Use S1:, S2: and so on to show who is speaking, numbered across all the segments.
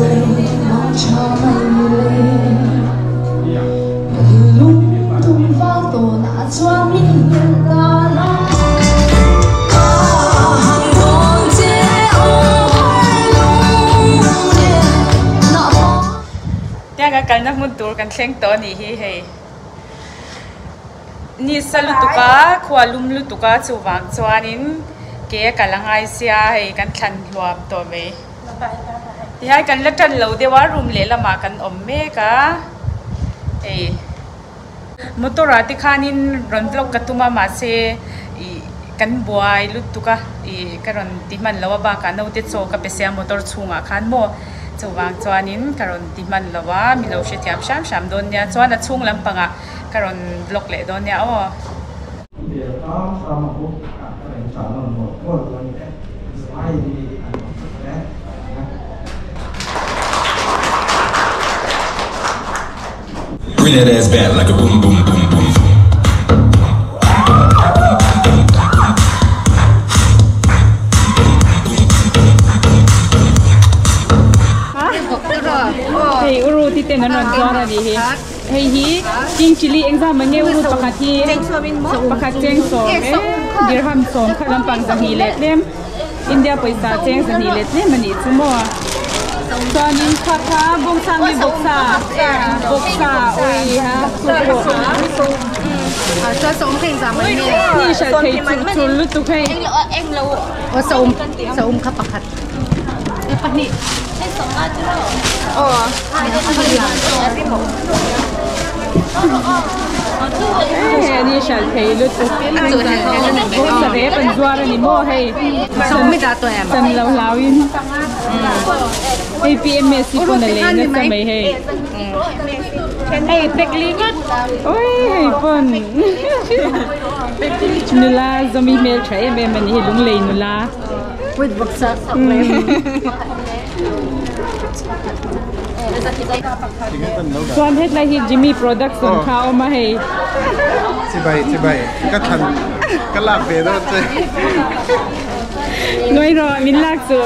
S1: Tianga kalna hmun tur kan thleng tawh a nih hi hei. Nisa lutuk a, khua lum lutuk a chuvang chuanin ke a kal a ngai sia hei kan thlan hluam tawh mai. Tihian kan la tan lo deuh a room lehlamah kan awm mek a hei motor ah te khanin rawn vlog ka tum a mahse ih kan buai lutuk a ih ka rawn ti hman lo a bakah naute chaw ka pe sia motor chhungah khan maw chuvang chuanin ka rawn ti hman lo a mi lo hrethiam hram hram dawn nia chuan a chhung lampangah ka rawn vlog leh dawn nia aw.
S2: Bring that ass back like a boom boom boom boom boom.
S1: Hei uru ti ten an rawn zuar a nih hi. Hei hi king chilli engzam mai nge uru pakhat hi pakhat cheng sawm e dirham sawm kha lampang zahnih leh tlem India pawisa cheng zahnih leh tlem a nih chu maw chuanin kha kha bawngsa nge bawksa bawksa awi ha ni hralh thei chur chur lutuk hei. Hei ni hralh thei lutuk bawksa rep an zuar a ni maw hei chan lo hlau in hei PMS hi pawn a lei nasa mai hei oi hei pawn nula zawmi hmeltha em em a ni hi lunglei nula. Chuan hetlai hi Jimmy products rawn kha a awm a hei.
S3: Chibai chibai ka thlan ka lak ve dawn che.
S1: Ngawi rawh min lak chu.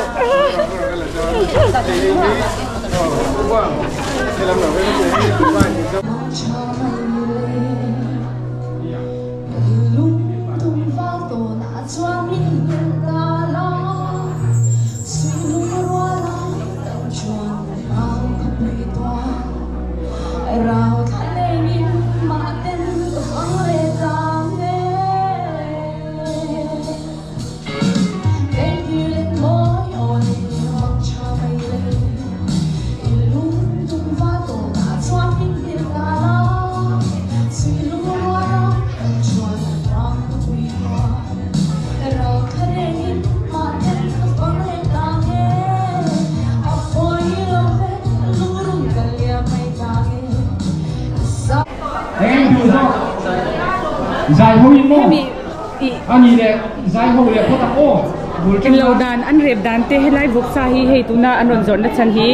S1: Englo dan an rep dan te helai vawksa hi hei tuna an rawn zawrhna chhan hi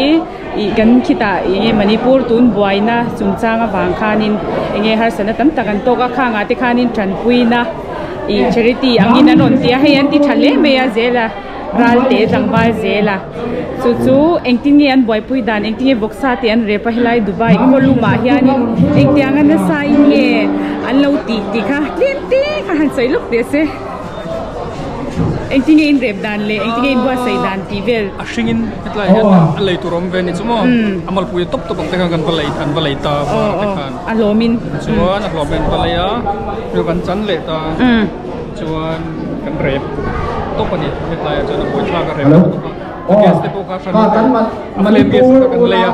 S1: ih kan khitah eng nge Manipur tun buaina chungchang avang khanin eng nge harsatna tam tak an tawk a khangah te khanin tanpuina ih charity angin an rawn ti a hei an ti tha hle mai a zel a ral te tlangval zel a chu chu engtin nge an buaipui dan engtin nge vawksa te an rep a helai Dubai khaw lumah hianin engtianga nasa in nge an lo tih tih kha tlem te kha han sawi lawk teh se. Engtin nge in rep dan leh engtin nge in buatsaih dan tih vel.
S4: A hringin hetlai hian a lei tur a awm ve a ni chu maw? A malpui tawp tawp ang te khan kan va lei an va lei ta var te khan.
S1: A hlawmin.
S4: Chuan a hlawmin an va lei a, chu kan chan leh ta. Chuan kan rep tawp a ni hetlaiah chuan a buaithlak a rep tawp a. A gas te pawh kha hran in a flame gas te kha kan lei a.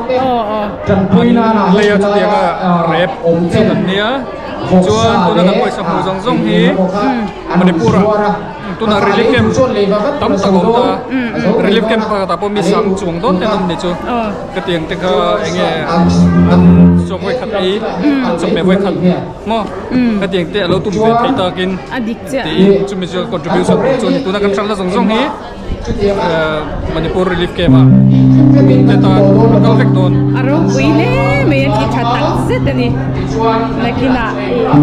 S4: An lei a chutianga rep chu kan nia. Chuan tuna kan pawisa hmuh zawng zawng hi Manipur ah tuna relief camp tam tak a awm ta a, relief camp pakhatah pawh mi sang chuang dawn ten a awm ni chu ka tiang te kha eng nge an chaw vawi khat ei an chawhmeh vawi khat maw ka tiang te a lo tum ve thei takin tiin chumi chu contribution chu a ni tuna kan hralhna zawng zawng hi. Manipur Relief Camp ah te tan a kal vek dawn.
S1: A ropui hle mai a ti tha tak zet a ni. Nakinah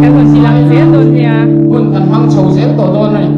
S1: kan rawn ti lang zel dawn nia.
S5: Hun kan hmang chho zel tawh dawn a ni.